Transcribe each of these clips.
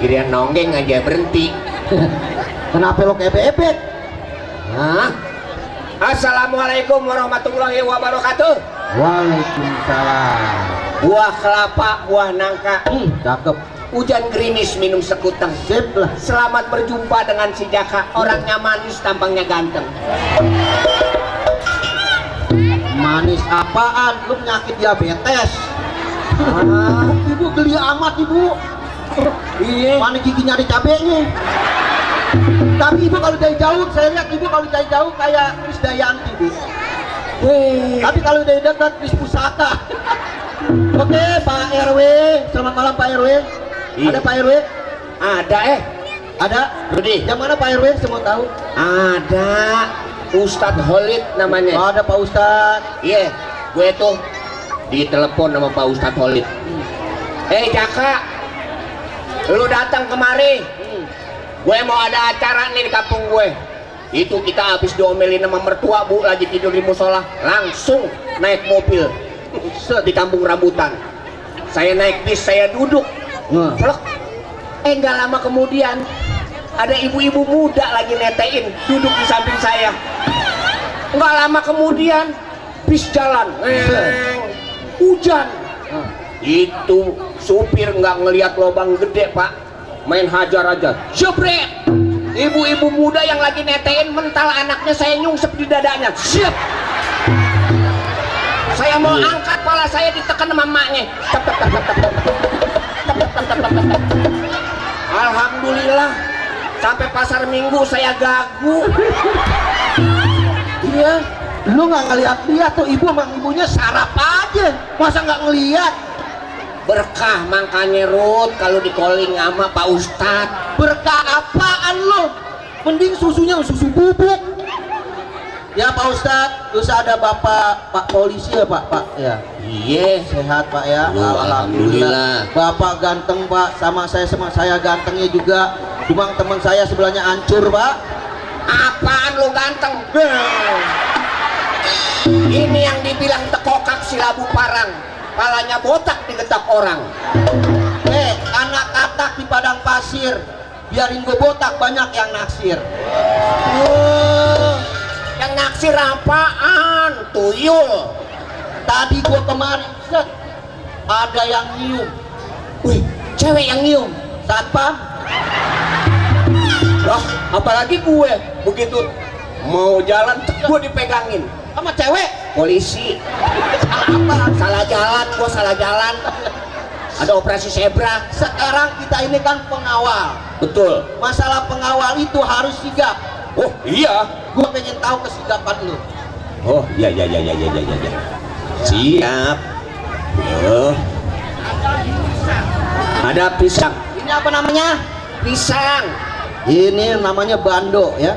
Kira nonggeng aja berhenti. Kenapa lo kayak bebek? Hah? Assalamualaikum warahmatullahi wabarakatuh. Waalaikumsalam. Buah kelapa, buah nangka. Cakep. Hujan gerimis minum sekuteng. Sip lah. Selamat berjumpa dengan si Jaka. Orangnya manis, tampangnya ganteng. Manis apaan? Lu penyakit diabetes. Ibu geli amat ibu. Iya. Mana gigi nyari cabenya? Tapi ibu kalau dari jauh, saya lihat ibu kalau dari jauh kayak Krisdayanti bu. Tapi kalau dari dekat Kris Pusaka. Oke Pak RW, selamat malam Pak RW. Iya. Ada Pak RW? Ada Ada. Rudi. Yang mana Pak RW? Semua tahu. Ada Ustadz Holid namanya. Oh, ada Pak Ustadz. Iya, gue tuh ditelepon sama Pak Ustadz Holid. Jaka, lu datang kemari. Gue mau ada acara nih di kampung gue. Itu kita habis diomelin sama mertua bu, lagi tidur di musola, langsung naik mobil di kampung rambutan. Saya naik bis, saya duduk. Plek. Nggak lama kemudian ada ibu-ibu muda lagi netein duduk di samping saya. Nggak lama kemudian bis jalan, hujan. Itu supir nggak ngelihat lubang gede pak, main hajar aja, jebret. Ibu-ibu muda yang lagi netein mental anaknya saya nyungsep di dadanya. Siap. Saya mau angkat pala saya ditekan sama emaknya. Alhamdulillah sampai pasar minggu saya gagu. Iya. Lu nggak ngeliat dia tuh ibu emang ibunya sarap aja. Masa nggak ngeliat? Berkah makanya Ruth kalau di calling sama Pak Ustadz. Berkah apaan lo? Mending susunya susu bubuk. Ya Pak Ustadz, terus ada Bapak Pak polisi ya Pak ya. Iya. Sehat Pak ya. Alhamdulillah. Bapak ganteng Pak, sama saya gantengnya juga. Cuma teman saya sebelahnya hancur Pak. Apaan lo ganteng? Ini yang dibilang tekokak si labu parang, palanya botak digetak orang. Anak katak di padang pasir, biarin gue botak, banyak yang naksir. Yang naksir apaan? Tuyul. Tadi gue kemarin set, ada yang nyium. Wih, cewek yang nyium. Satpam. Lah, apalagi gue begitu mau jalan gue dipegangin Sama cewek. polisi. Salah apa? Salah jalan, gue salah jalan. Ada operasi zebra. Sekarang kita ini kan pengawal. Betul. Masalah pengawal itu harus sigap. Oh iya. Gue pengen tahu kesigapan lu. Oh iya. Siap. Oh. Ada pisang. Ini apa namanya? Pisang. Ini namanya bando ya.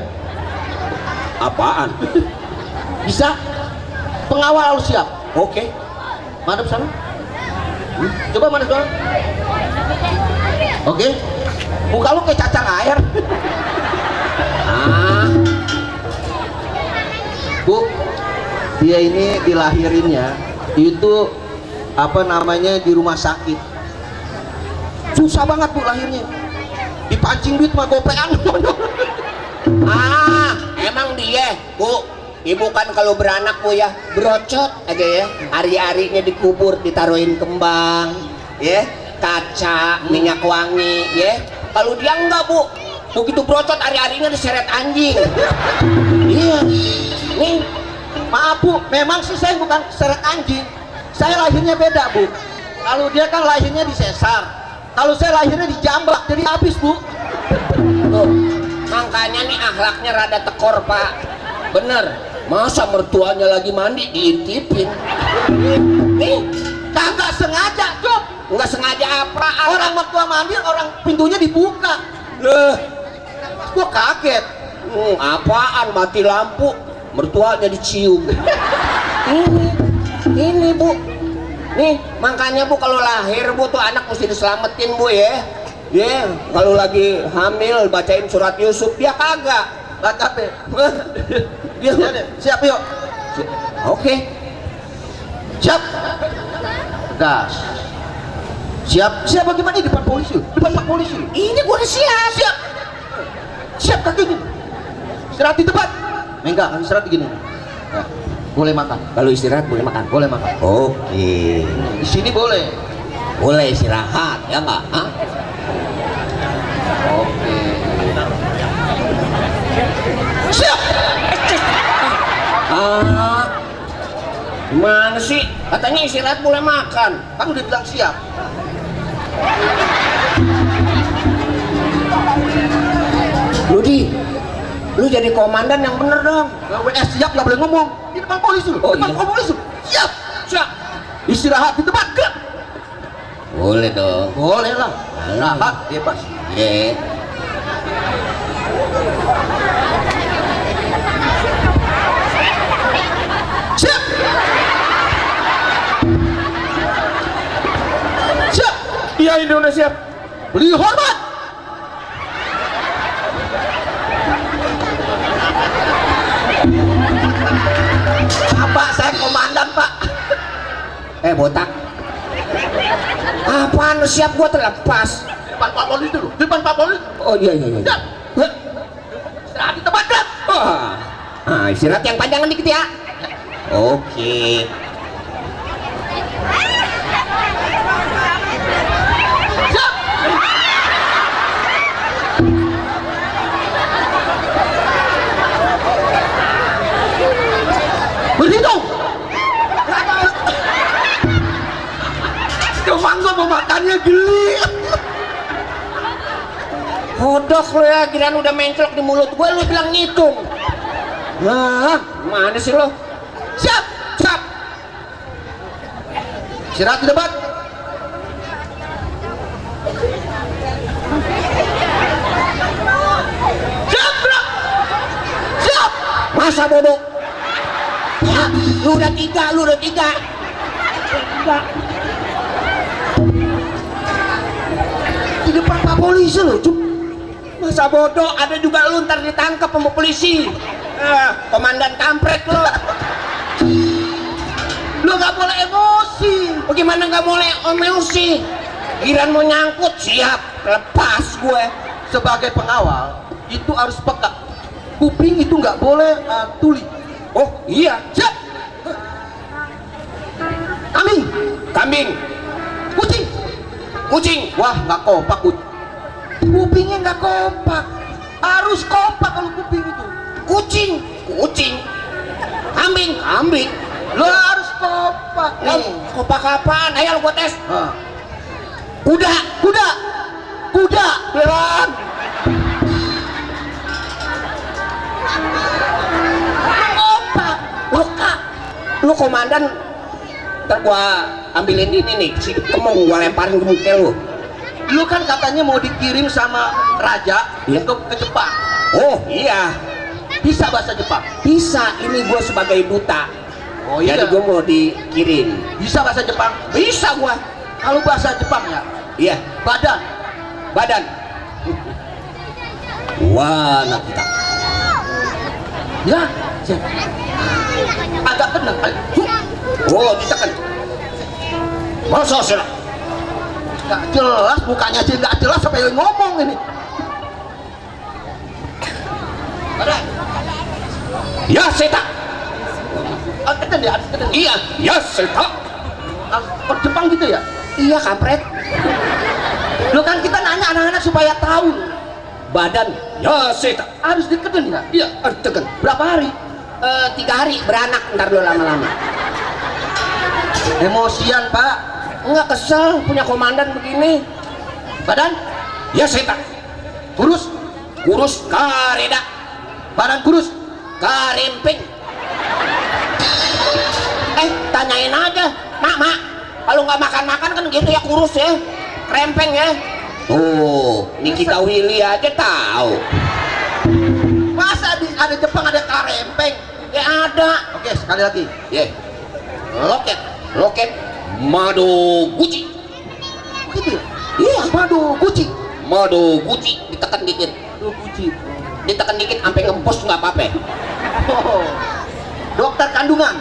Apaan? Bisa? Pengawal harus siap. Oke. Madep sana. Coba madep sana. Oke. Muka lu kayak cacang air. Bu, dia ini dilahirinnya itu apa namanya di rumah sakit. Susah banget bu lahirnya. Dipancing duit mah gopean. Emang dia, Bu. Ibu kan kalau beranak Bu ya, berocot aja ya. Ari-arinya dikubur, ditaruhin kembang, ya, kaca, minyak wangi, ya. Kalau dia enggak Bu, begitu berocot ari-arinya diseret anjing. Iya. Nih, maaf Bu, memang sih saya bukan seret anjing. Saya lahirnya beda Bu. Kalau dia kan lahirnya di sesar. Kalau saya lahirnya di jambak, jadi habis Bu. Tuh, makanya nih akhlaknya rada tekor Pak. Bener, masa mertuanya lagi mandi diintipin. Nih, kagak sengaja Cuk. Nggak sengaja apa? Orang mertua mandi, orang pintunya dibuka. Loh, Gua kaget. apaan mati lampu mertuanya dicium. ini Bu, nih makanya Bu kalau lahir Bu tuh anak mesti diselamatin Bu ya. Kalau lagi hamil bacain surat Yusuf, dia kagak Baca deh. dia Siap yuk. Oke. Siap. Gas. Siap. Siap bagaimana di depan polisi? Depan pak polisi. Ini gua udah siap. Siap. Siap kaki gini. Istirahat di tempat. Enggak, istirahat gini. Nah, boleh makan. Kalau istirahat boleh makan. Boleh makan. Oke. Di sini boleh. Boleh istirahat, ya nggak? Hah? Oke. Siap. Gimana sih? Katanya istirahat boleh makan. Kan udah bilang siap. Lu jadi komandan yang bener dong. WS siap nggak boleh ngomong. Di depan polisi lu. Oh, Depan iya. polisi. Siap. Siap. Istirahat di tempat. Gerak. Boleh dong. Boleh lah. Istirahat bebas. Ye. Siap. Siap. Iya, ini udah siap. Beri hormat. Pak, saya komandan, Pak. Botak. Apaan siap gua terlepas. Depan Pak Polisi dulu. Depan Pak Polisi. Oh iya. Siap. Istirahat di tempat, gerak. Istirahat yang panjangan dikit ya. Oke. Siap. Berhitung. Kemangga mau makannya geli. Hodok lo ya, kirain udah menclok di mulut gue, lu bilang ngitung. Nah, mana sih lo? Siap. Siap. Istirahat di tempat. Siap, gerak. Siap. Masa bodoh? Ya, lu udah tiga. Di depan Pak Polisi loh, Cuk. Masa bodoh, ada juga lu ntar ditangkap sama polisi. Komandan kampret lo. Lu nggak boleh emosi. Bagaimana nggak boleh emosi? Giran mau nyangkut, siap. Lepas gue. Sebagai pengawal itu harus peka. Kuping itu nggak boleh tuli. Oh iya. Siap. Kambing. Kambing. Kucing. Wah, nggak kompak, kupingnya nggak kompak. Harus kompak kalau kuping itu. Kucing. Kambing. Lo harus kompak. Nih. Kompak apaan? Ayo gua tes. Kuda. Beneran. Kompak. Lu komandan, ntar gua ambilin ini nih, si kemong gua lemparin ke muka lu. Lu kan katanya mau dikirim sama raja Iya. ke Jepang. Oh iya, Bisa bahasa Jepang? bisa. Ini gua sebagai duta. Oh Jadi gua mau dikirim. Bisa bahasa Jepang? Bisa gua. Kalau bahasa Jepang ya, Iya, badan. wah nak kita. Ya, siap. Agak tenang. Oh ditekan. Masa sih? Nggak jelas, mukanya aja nggak jelas sampai ngomong ini. Badan. Ya seta. Keten ya, keten. Iya, ya seta. Orang Jepang gitu ya? Iya kampret. Lo kan kita nanya anak-anak supaya tahu. Badan, ya seta. Harus dikeden ya? Iya, tekan. Berapa hari? 3 hari beranak, ntar dulu lama-lama. Emosian, Pak. Enggak, kesel punya komandan begini. Badan? Ya seta. Kurus? Kurus kareda. Badan kurus? Karimping. Tanyain aja, mak, kalau nggak makan kan gitu ya, kurus ya, krempeng ya. Oh, Nikita Willy aja tahu. Masa ada Jepang ada karempeng? Ya ada. Oke, sekali lagi. Ya. Loket. Mado Gucci. Begitu ya? Iya. Mado Gucci ditekan dikit. Gucci. Ditekan dikit sampai ngempos nggak apa-apa. Oh. Dokter kandungan.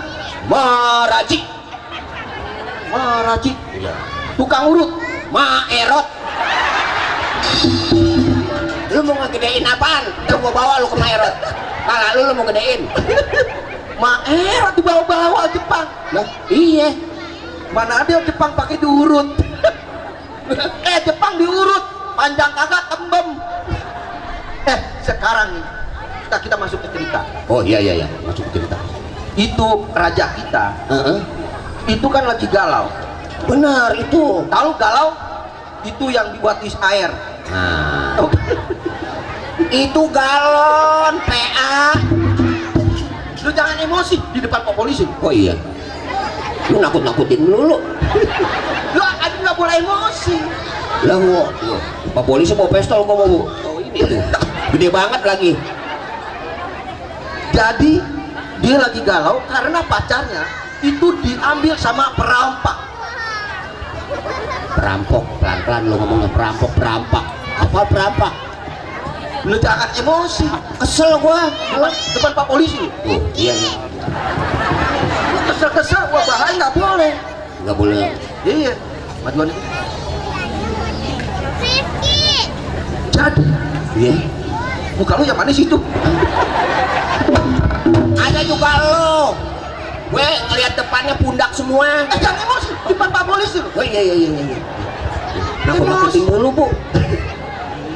Maraji. Wah, rajin. Iya. Tukang urut. Maerot. Lu mau ngegedein apaan? Ntar gua bawa lu ke Maerot. Malah lu mau gedein. Maerot dibawa-bawa Jepang. Lah, iya. Mana ada Jepang pakai diurut. Jepang diurut, panjang kagak kembem. Sekarang nih kita masuk ke cerita. Oh iya, masuk ke cerita. Itu raja kita. Itu kan lagi galau. Benar itu. Tahu galau? Itu yang dibuat is air. Nah. Itu galon PA. Lu jangan emosi di depan Pak Polisi. Oh iya. Lu nakut-nakutin dulu. Lu nggak boleh emosi. Lah gua Pak Polisi mau pistol gua mau. Oh ini tuh. Gede banget lagi. Jadi dia lagi galau karena pacarnya itu diambil sama perampok. Perampok, pelan-pelan lu ngomongnya perampok. Apa perampok? Lu jangan emosi. Kesel gua. Depan Pak Polisi. Oh iya. Lu kesel-kesel, gua bahaya nggak boleh. Nggak boleh. Iya. Majuan itu. Jadi, Iya. muka lu yang manis itu. Ada juga lo. Gue ngeliat depannya pundak semua. Jangan emosi depan Pak Polisi lu. Oh iya. Nakut-nakutin dulu, Bu.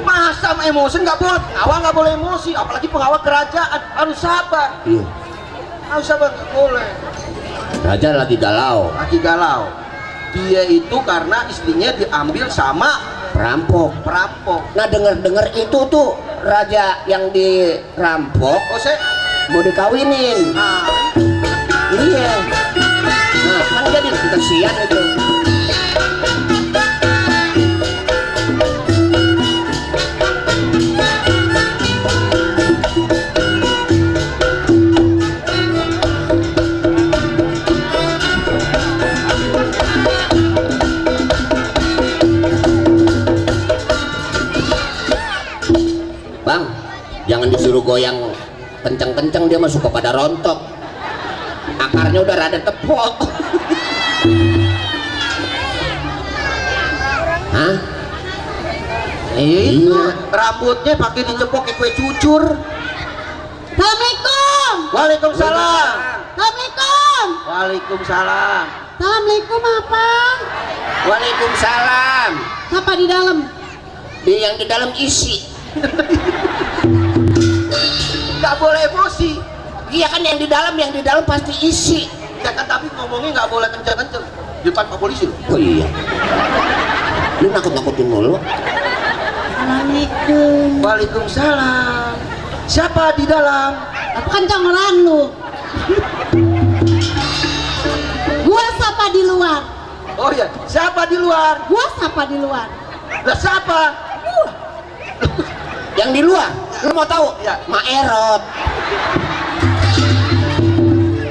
Masa emosi nggak boleh? Awal nggak boleh emosi, apalagi pengawal kerajaan harus sabar. Iya. Harus sabar nggak boleh. Raja lagi galau. Lagi galau. Dia itu karena istrinya diambil sama Perampok. Nah denger itu tuh raja yang dirampok Oh saya. mau dikawinin. Nah, Iya. Nah kan jadi kesian itu. Bang, jangan disuruh goyang kenceng-kenceng, dia mah suka pada rontok. Akarnya udah rada tepok. Hah? iya. Rambutnya pakai dicepok kayak kue cucur. Assalamualaikum. Waalaikumsalam. Assalamualaikum. Waalaikumsalam. Assalamualaikum apa? Waalaikumsalam. Siapa di dalam? Yang di dalam isi. Nggak boleh emosi. Iya kan yang di dalam pasti isi. Ya kan tapi ngomongnya nggak boleh kenceng-kenceng di depan Pak Polisi. Oh iya. Lu nakut-nakutin mulu. Assalamualaikum. Waalaikumsalam. Siapa di dalam? Apa kencengeran lu? Gua sapa di luar. Oh iya, siapa di luar? Gua sapa di luar. Lah siapa? Yang di luar, lu mau tahu? Ya. Maerot.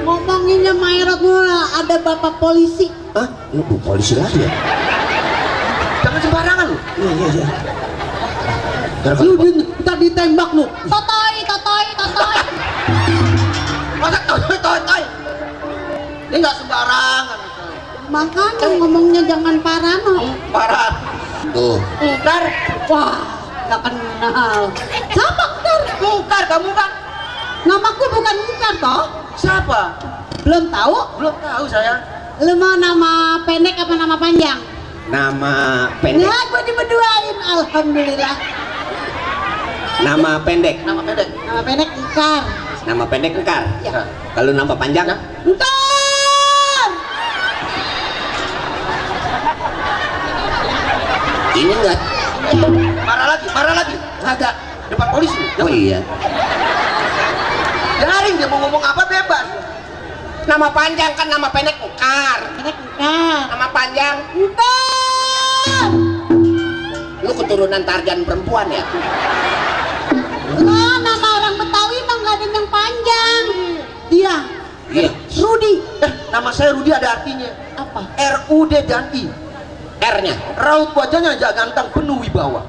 Ngomonginnya Maerot mula, ada bapak polisi. Hah? Lu polisi lagi ya? Jangan sembarangan lu. Iya. Lu ntar ditembak lu. Totoy. Masa toy. Ini nggak sembarangan. Makanya ngomongnya jangan parano. Parah. Tuh. Mungkar. Wah, gak kenal. Siapa Mungkar? Mungkar kamu kan? Namaku bukan Mungkar toh? Siapa? Belum tahu? Belum tahu saya. Lu mau nama pendek apa nama panjang? Nama pendek. Nah, gue diberduain, alhamdulillah. Nama pendek. Nama pendek. Nama pendek Mungkar. Nama pendek Engkar. Ya. Kalau nama panjang? Ya. Mungkar! Ini enggak. Marah lagi. Kagak. Depan polisi. Oh iya. Biarin dia mau ngomong apa bebas. Nama panjang kan nama pendek Engkar. Pendek Mungkar. Nama panjang. Mungkar! Lu keturunan Tarjan perempuan ya? Nah, nama orang Betawi mah gak ada yang panjang. Dia, Iya. Rudi. Nama saya Rudi ada artinya. Apa? R-U-D dan I. R-nya. Raut wajahnya jak ganteng penuh wibawa.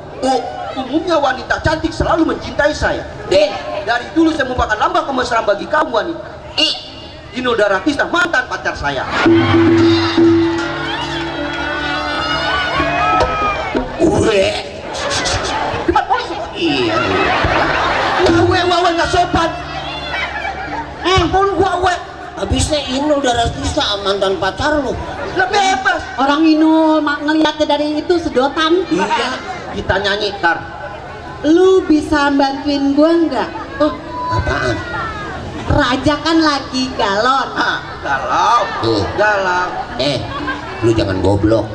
Umumnya wanita cantik selalu mencintai saya. D. Dari dulu saya merupakan lambang kemesraan bagi kaum wanita. I. Inul Daratista mantan pacar saya. habisnya Inul Daratista mantan pacar lu. Lah bebas. Orang Inul ngeliatnya dari itu sedotan. Iya, kita nyanyi tar. Lu bisa bantuin gua nggak? Oh, Apaan? Raja kan lagi galon. Ah, galau. Tuh. Galau. Lu jangan goblok.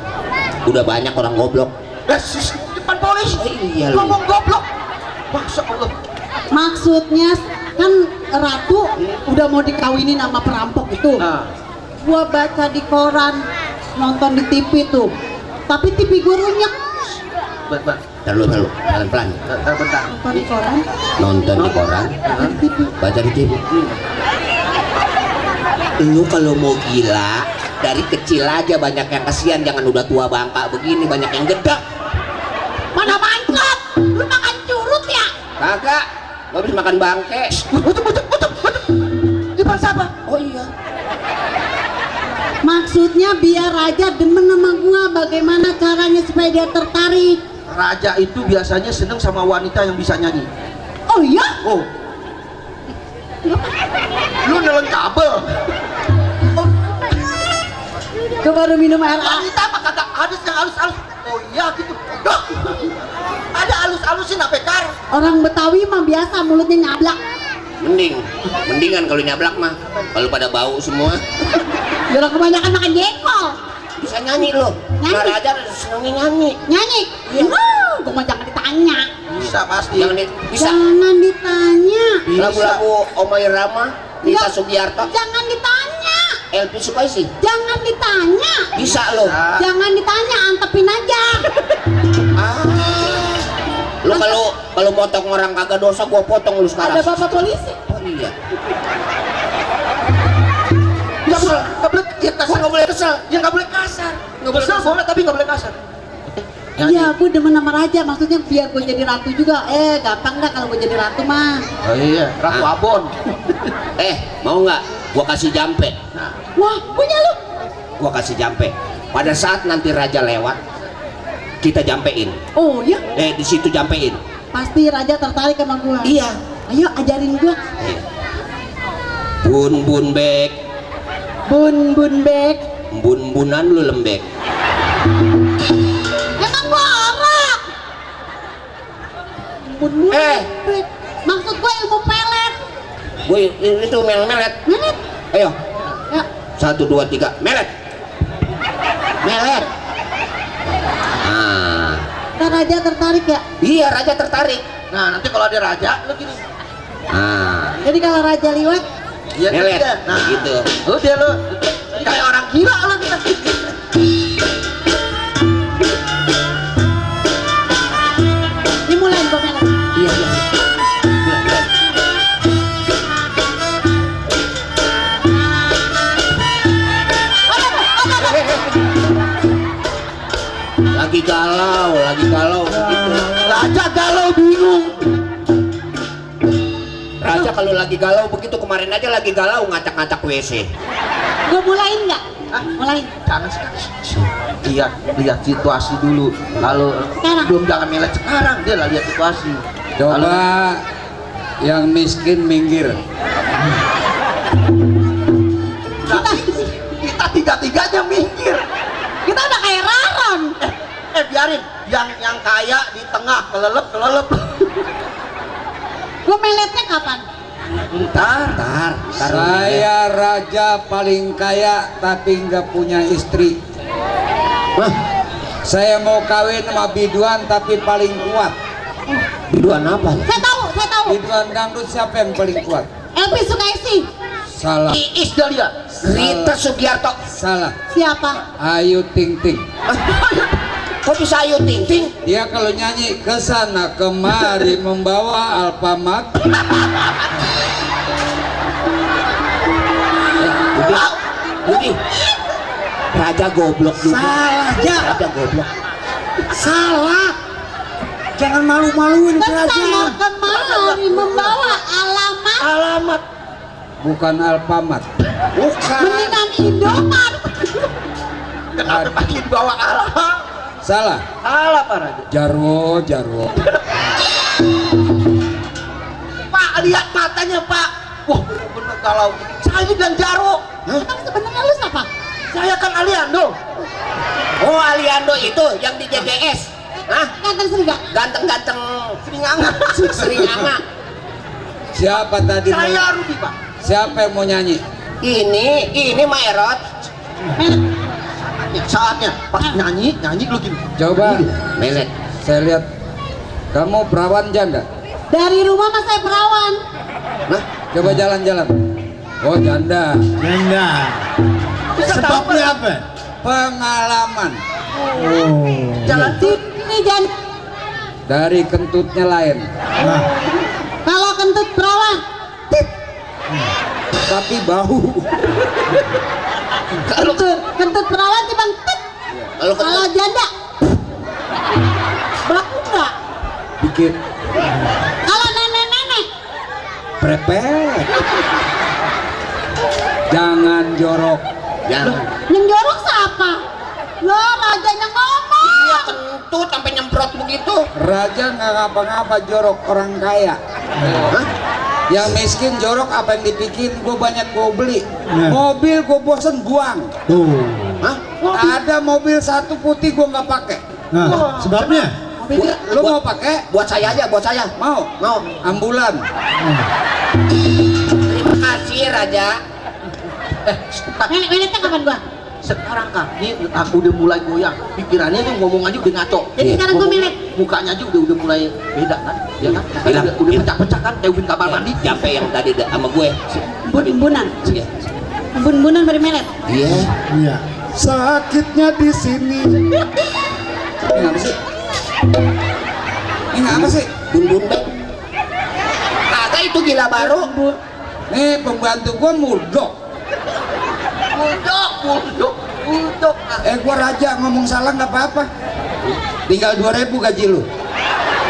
Udah banyak orang goblok. Depan polisi. Iya lu. Ngomong goblok. Masya Allah. Maksudnya kan Ratu udah mau dikawinin sama perampok itu. Nah, Gua baca di koran, nonton di TV tuh. Tapi TV gua runyek. bentar. Terlalu pelan-pelan. Bentar. Nonton di koran, Nonton di koran, di TV. baca di TV. Lu kalau mau gila, dari kecil aja banyak yang kasihan, jangan udah tua bangka begini, banyak yang gedek. Mana mantap? Lu makan curut ya? Kagak, gak bisa makan bangke. Betul. Di depan siapa? Oh iya. Maksudnya biar Raja demen sama gua, bagaimana caranya supaya dia tertarik? Raja itu biasanya seneng sama wanita yang bisa nyanyi. Oh iya? Oh. Lu nelen kabel. Gua baru minum air. Wanita apa kagak ada yang halus-halus. Oh iya gitu. Duh. Ada halus-halusin apa kar? Orang Betawi mah biasa mulutnya nyablak. Mendingan kalau nyablak mah. Kalau pada bau semua, Jangan kebanyakan makan jengkol. bisa nyanyi lo. Nyanyi. Nah, Raja senengnya nyanyi. Nyanyi? Iya. Gua mah jangan ditanya. Bisa pasti. Bisa. Jangan ditanya. Bisa. Lagu-lagu Omay Rama, Nita Enggak. Sugiarto, Jangan ditanya. Elvi Sukaisi. Jangan ditanya. Bisa lo. Jangan ditanya, antepin aja. Lu kalau potong orang kagak dosa, gua potong lu sekarang. Ada bapak polisi. Oh iya. Nggak boleh ya kasar. Nggak boleh kesel. Ya nggak boleh kasar. Nggak boleh Kesel kasar. boleh tapi nggak boleh kasar. Iya, gue demen sama Raja. Maksudnya biar gue jadi ratu juga. Gampang dah kalau gue jadi ratu mah. Oh iya, Ratu Ah. Abon. Mau nggak? Gua kasih jampe. Wah, punya lu. Gua kasih jampe. Pada saat nanti Raja lewat, kita jampein. Oh ya, Di situ jampein. pasti Raja tertarik sama gue. Iya. Ayo ajarin gue. Bun bek, Bun bek. bun-bunan lu lembek. Emang gue orang. Bun Eh. bek. Maksud gue ilmu pelet. Gue itu melet. Melet. Ayo, Ya. 1, 2, 3, melet. Melet. Ah, Ntar Raja tertarik ya. iya Raja tertarik. Nah nanti kalau ada raja, lu gini. Ah, Jadi kalau Raja liwat, Iya melet. dia. Nah Gitu. Udah lu kayak orang gila lu kita. dimulai gue melet. Iya, iya. Lagi galau begitu. Raja galau bingung. Raja kalau lagi galau begitu, kemarin aja lagi galau ngacak-ngacak WC. Gue mulain nggak? Mulain. Jangan sekarang. Lihat situasi dulu. Lalu Sekarang. belum jangan melet sekarang. Dia lah lihat situasi. Coba yang miskin minggir. Kita tiga-tiganya minggir. Kita udah kayak Raron. Biarin yang kaya di tengah kelelep. Gue meletnya kapan? Ntar. Saya raja paling kaya tapi nggak punya istri. Wah, Saya mau kawin sama biduan tapi paling kuat. biduan apa? Saya tahu. Biduan dangdut siapa yang paling kuat? Elvi Sukaisi. Salah. Iis Dahlia. Rita Sugiarto. Salah. Siapa? Ayu Ting Ting. Kok bisa Ayu Ting Ting? Dia kalau nyanyi ke sana kemari membawa Alfamart. Budi. Raja goblok juga. Salah, Ja. Raja goblok. Salah. Jangan malu-maluin Kesana kemari membawa alamat. Alamat. Bukan Alfamart. Bukan. Mendingan Indomaret. Kenapa makin bawa alamat? Salah. Salah Pak Raja. Jarwo. Pak lihat matanya Pak. Wah bener kalau Saya ini Ganjaro. Emang sebenarnya lu siapa? Saya kan Aliando. Oh, Aliando itu yang di JGS. Hah? Ganteng Seriga. Ganteng-ganteng Seringanga. Seringanga. Siapa tadi mau? Saya Rudi, Pak. Siapa yang mau nyanyi? Ini Maerot. Saatnya pas nyanyi lu gini. Coba Melet. saya lihat. Kamu perawan janda? Dari rumah mas saya perawan. Nah, Coba jalan-jalan. Oh janda. Janda. Sebabnya apa? Pengalaman. Jalan Sini jangan. Dari kentutnya lain. Nah, Kalau kentut perawan, Tapi bau. kentut perawan tiba tet. Kalau janda, berlaku enggak? Dikit. Kalau nenek-nenek, Prepet. Jangan jorok. jangan. yang jorok siapa? Loh, rajanya ngomong. Iya, kentut sampai nyemprot begitu. Raja nggak ngapa-ngapa jorok orang kaya. Hah? Yang miskin jorok apa yang dipikirin, gue banyak gue beli. Nah. Mobil gue bosen buang. tuh. Hah? Ada mobil satu putih gue nggak pakai. Nah, sebabnya? Lu mau pakai? Buat saya aja, buat saya. Mau? Mau. Ambulan. Terima kasih, Raja. Nenek-neneknya kapan gua? sekarang kan ini aku udah mulai goyang pikirannya tuh ngomong aja udah ngaco. Jadi sekarang gua Ngomong- milih. mukanya aja udah mulai beda kan ya kan Hilang. udah pecah-pecah kan kayak ubin kamar mandi. Sampai yang tadi sama gue. Bun-bunan. Iya. Bun-bunan beri melet. Iya. Iya. Sakitnya di sini. Ini apa sih? Ini apa sih? Bun-bun be. Agak itu gila baru. Nih pembantu gue mudok. Untuk Gua raja ngomong salah nggak apa-apa. Tinggal 2.000 gaji lu.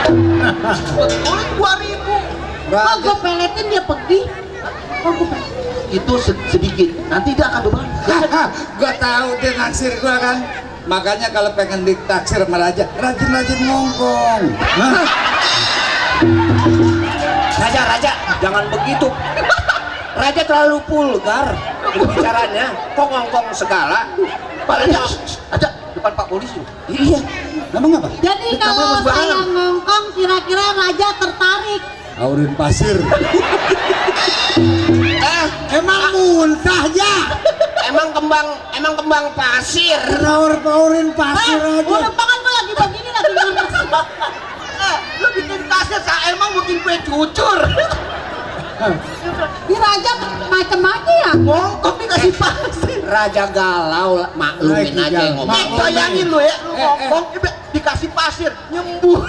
betulin 2000 Kok Raja. gua peletin dia pergi? Kok gua itu sedikit nanti dia akan berbalik. Gua tahu dia naksir gua kan. Makanya kalau pengen ditaksir sama raja, rajin-rajin ngongkong. Raja, jangan begitu. Raja terlalu vulgar bicaranya. Kok ngongkong segala. Padahal aja depan Pak Polisi. Iya. Emang apa? Jadi Kamu kalau emang sembarangan. saya ngongkong kira-kira raja tertarik. Aurin pasir. Emang muntah ya? Emang kembang pasir. Naurin pasir aja. Udah pangan gua lagi begini lagi nganas. Lu bikin tasnya saya emang bikin kue cucur. Ini raja macam aja ya. Ngongkong dikasih pasir. Raja galau, maklumin Lagi aja yang galau. ngomong. Bayangin lu ya, lu ngongkong dikasih pasir, nyembuh.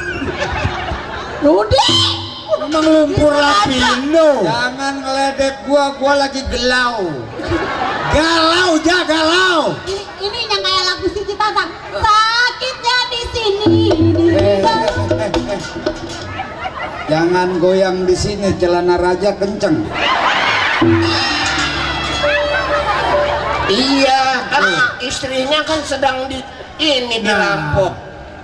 Udah. Emang lumpur lapindo. Jangan ngeledek gua lagi gelau. Galau ja galau. Ini yang kayak lagu Siti Tata. Sakitnya di sini. Jangan goyang di sini, celana raja kenceng. Iya, kan istrinya kan sedang dirampok.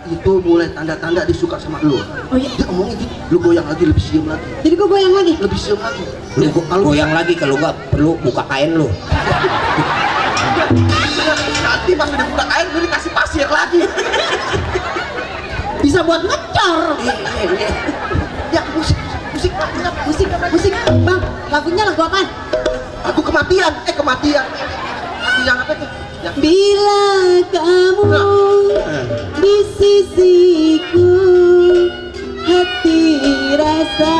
Itu mulai tanda-tanda dia suka sama lu. Oh iya. Dia ngomongnya gitu, lu goyang lagi, lebih siam lagi, Jadi gua goyang lagi. lebih siam lagi. Lu goyang lagi kalau nggak perlu buka kain lu. Nanti pas udah buka air, lu dikasih pasir lagi. Bisa buat ngecor. Ya musik. Musik. Bang, lagunya lagu apaan? Aku kematian. Aku yang apa tuh? Yang Bila kamu di sisiku, hati rasa.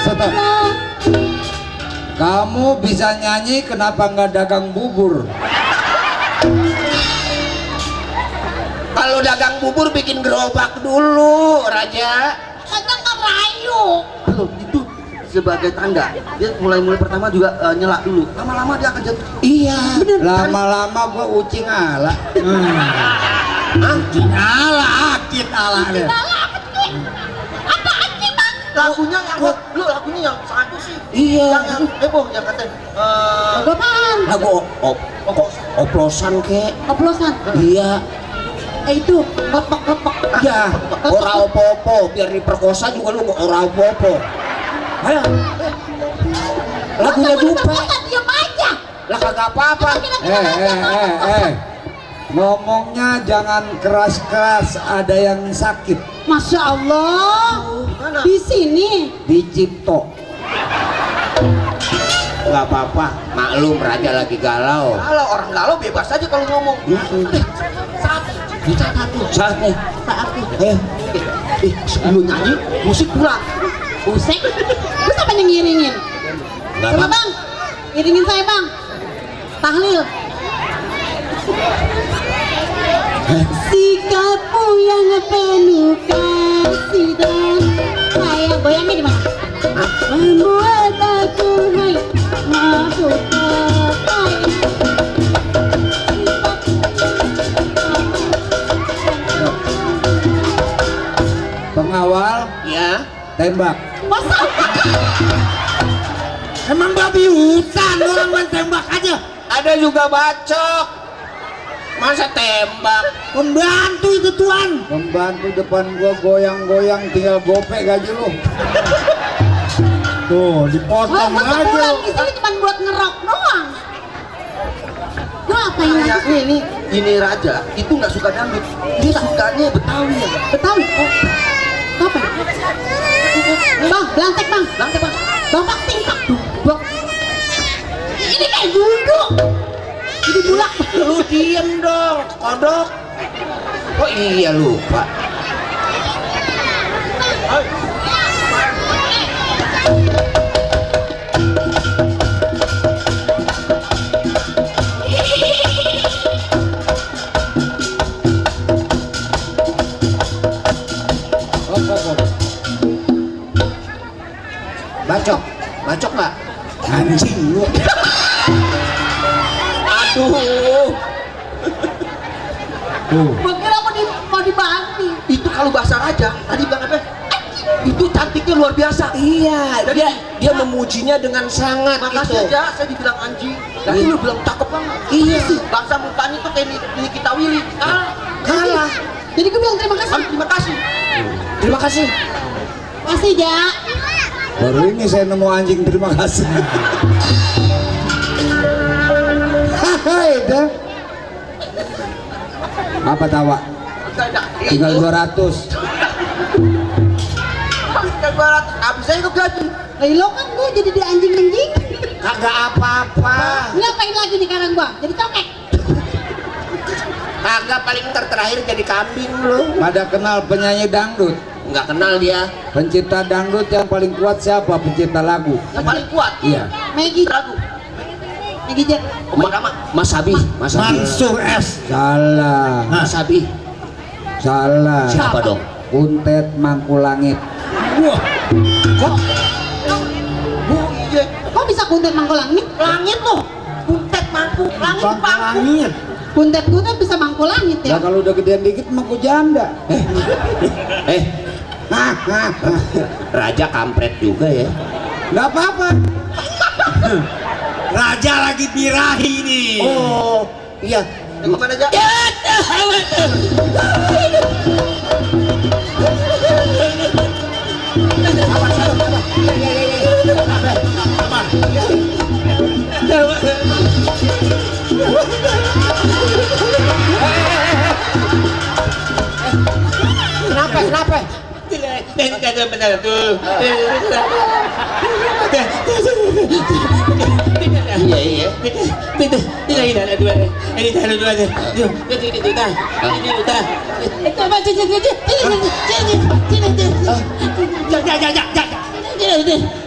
Stop. Kamu bisa nyanyi, kenapa nggak dagang bubur? Kalau dagang bubur bikin gerobak dulu, Raja. Kagak ngerayu. Halo, itu sebagai tanda. Dia mulai pertama juga nyela dulu. Lama-lama dia akan jatuh. Iya. Lama-lama gua ucing ala. Ala akit ala deh. Apaan sih bang? Lagunya yang lagunya yang satu sih. Iya. Yang yang katanya Lagu apaan? Lagu oplosan kek. Oplosan. Iya. Itu lepok. Ya, ora opo-opo, biar diperkosa juga lu ora opo-opo. Ayo. Lagunya Dupe. Diam aja. Lah kagak apa-apa. Ngomongnya jangan keras-keras, ada yang sakit. Masya Allah. Mana? Di sini. Di Cipto. Nggak apa-apa, maklum Raja lagi galau. Kalau orang galau bebas aja kalau ngomong. Saatnya. Saatnya. Lu nyanyi, musik pula. Busek. Terus apa yang ngiringin? Nggak Coba apa-apa. bang. Iringin saya bang. Tahlil. Sikapmu yang penuh kasih dan sayang. Goyangnya di mana? Membuat aku hai mabuk terbayang. Pengawal, Ya, tembak. Masa? Emang babi hutan orang main tembak aja. ada juga bacok. Masa tembak? Pembantu itu tuan. Pembantu depan gua goyang-goyang, tinggal gopek gaji lu. Tuh, Oh, dipotong masa aja. pulang di sini cuma buat ngerok doang. Lu ngapain lagi? Kayaknya ini Raja itu nggak suka dangdut. Dia sukanya Betawi ya. Betawi. Oh. Apa? Bang, belantek bang. Lantai bang. Bapak tingkap dubok. Ini kayak duduk. Jadi bulak. Lu diem dong, kodok. Oh iya lupa. Bacok, bacok nggak? Anjing lu. Aduh. Tuh. Gua kira mau dibanti. Itu kalau bahasa Raja tadi bilang apa? Itu cantiknya luar biasa. Iya, dia memujinya dengan sangat Makasih gitu. aja saya dibilang anjing. Tapi lu bilang cakep banget. Iya. Bahasa mukanya tuh kayak ini kita Willy. Kalah. Jadi gue bilang terima kasih. Terima kasih. Terima kasih. Kasih ja. Baru ini saya nemu anjing, terima kasih. Hai dah. Apa tawa? Tinggal 200. Habis saya gaji. Lah lo kan gue jadi di anjing-anjing. Kagak apa-apa. Ngapain lagi nih sekarang gua? Jadi cokek. Kagak, paling terakhir jadi kambing lu. Pada kenal penyanyi dangdut? Nggak kenal dia. Pencipta dangdut yang paling kuat siapa? Pencipta lagu. Yang paling kuat. Iya. Maggie. Ragu. Maggie Jack. Mas Abi, Mas Abi. Mansur S. Salah. Mas Abi. Salah. Siapa dong? Kuntet Mangkulangit. Wah, Bu, iya. Kok bisa kuntet mangkul langit? Langit loh. Kuntet mangku. Langit bang pangku. langit. Kuntet bisa mangkul langit Ya ya. kalau udah gedean dikit mangku janda. Raja kampret juga ya. Nggak apa-apa. Raja lagi birahi nih. Oh, iya. Yang mana aja? Kenapa? Kenapa? Benar tuh. Iya, iya.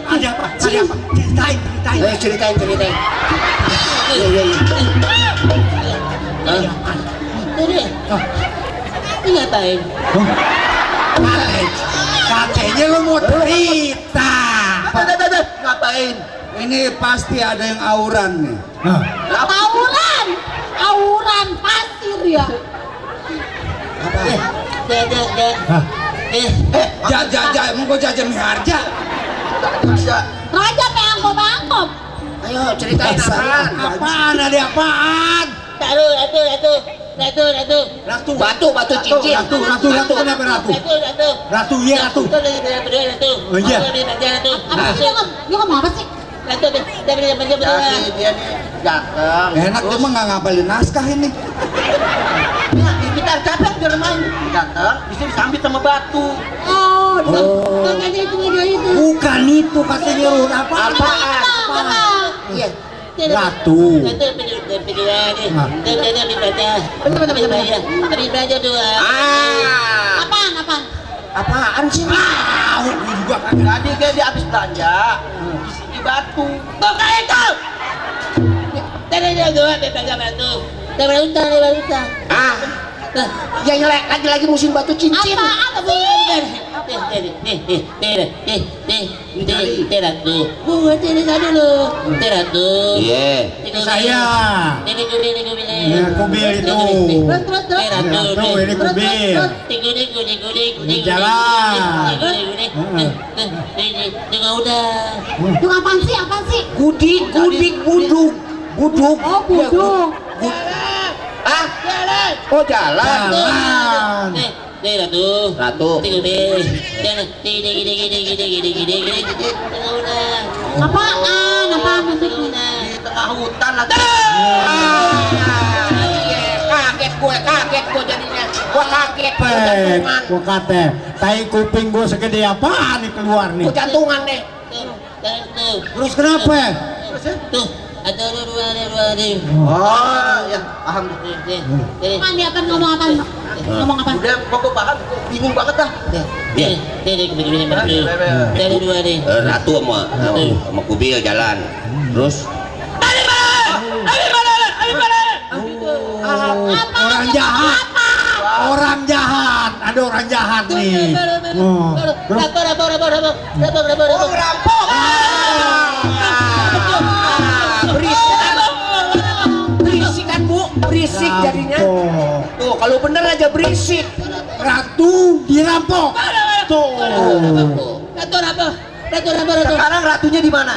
Ada apa? Ada apa? Ceritain, ceritain. Ceritain, ceritain. Iya, iya, iya. Ngatain. Katanya lu mau cerita. Ngapain? Ini pasti ada yang auran nih. Tawuran. Auran pasir ya. Emang gua jajan harja. Raja peangkop-angkop. Ayo, ceritain apaan? Apaan? Ada apaan? Ratu, batu cincin. Ratu kenapa ratu? Ratu iya ratu. Oh iya. Apa sih dia ngomong apa sih? Jadi dia nih datang. Enak dia mah nggak ngapalin naskah ini. Ya, kita capek dia main. Datang, bisa disambit sama batu. Oh, makanya itu video itu. Bukan itu kata nyuruh apa? Iya. Ratu. Ah, Apaan? apaan sih? Jadi dia habis belanja. Di sini batu. Bukan itu. Ah, ya nyelek lagi musim batu cincin. Apaan? Iya. Saya. Ya, kubil itu. Tuh, ini kubil. Ini jalan. Itu apaan sih? Gudik, buduk. Oh, buduk. Ah, oh jalan. Jalan. Ratu. Apaan musiknya? Di tengah hutan lagi. Kaget gue jadinya. Gue kaget. Gue Pek, jantungan. gua kata, tai kuping gua segede apaan nih keluar nih. Gue jantungan deh. Terus kenapa? Oh, ya, paham. Apaan dia akan ngomong apa? Udah, pokok paham. Bingung banget dah. Ratu sama kubil jalan. Terus Orang jahat. Orang jahat. Ada orang jahat nih. Oh, terus berisik kan Bu, berisik jadinya. rampok. Tuh kalau bener aja berisik. Ratu dirampok. Tuh. Sekarang ratunya di mana?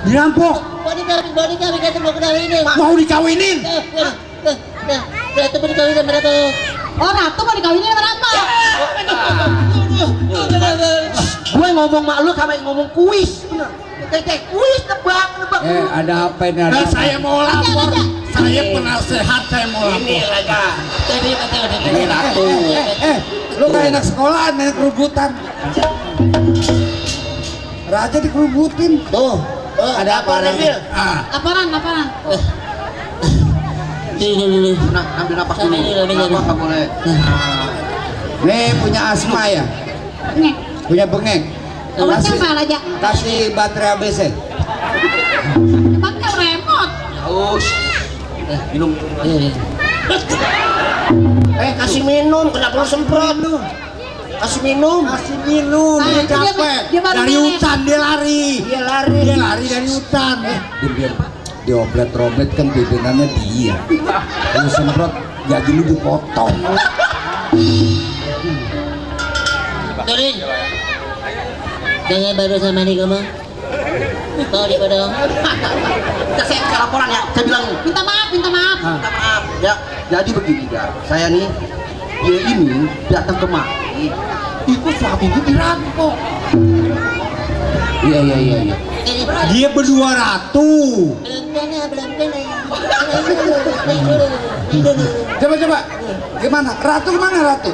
Dirampok. Mau dikawinin. Oh, Ratu mau dikawinin sama Ratu. Gue ngomong mak lu sama yang ngomong kuis. Bener. Kuis nebak. Ada apa ini? Ada Saya mau lapor. Saya penasehat, saya mau Ini lapor. raja. Ini ratu. Lu kayak anak sekolah, main kerubutan. Raja dikerubutin. Tuh, ada apa Nabil? Ah, Laporan. Nah, ambil napas dulu. Napas nggak boleh. Nih punya asma ya? Nih, Punya bengek. obatnya apa aja? Kasih baterai ABC. Pakai remote. Haus. Minum. Kasih minum, kenapa lu semprot? Kasih minum. kasih minum. Nah, Dia itu dia- capek. dia baru Dari beres. hutan dia lari. Dia lari. Dia lari dari hutan. Diam. Dioblet-roblet kan pimpinannya dia. Lu semprot, gaji lu dipotong. Turin, jangan baru sama nih kamu. Kau di padang. Saya laporan ya. Saya bilang Minta maaf. minta maaf ya. Jadi begini ya. Saya nih dia ini datang kemari. Itu suaminya dirampok. Iya. Dia berdua ratu. Belum kena. Coba. Gimana? Ratu kemana Ratu?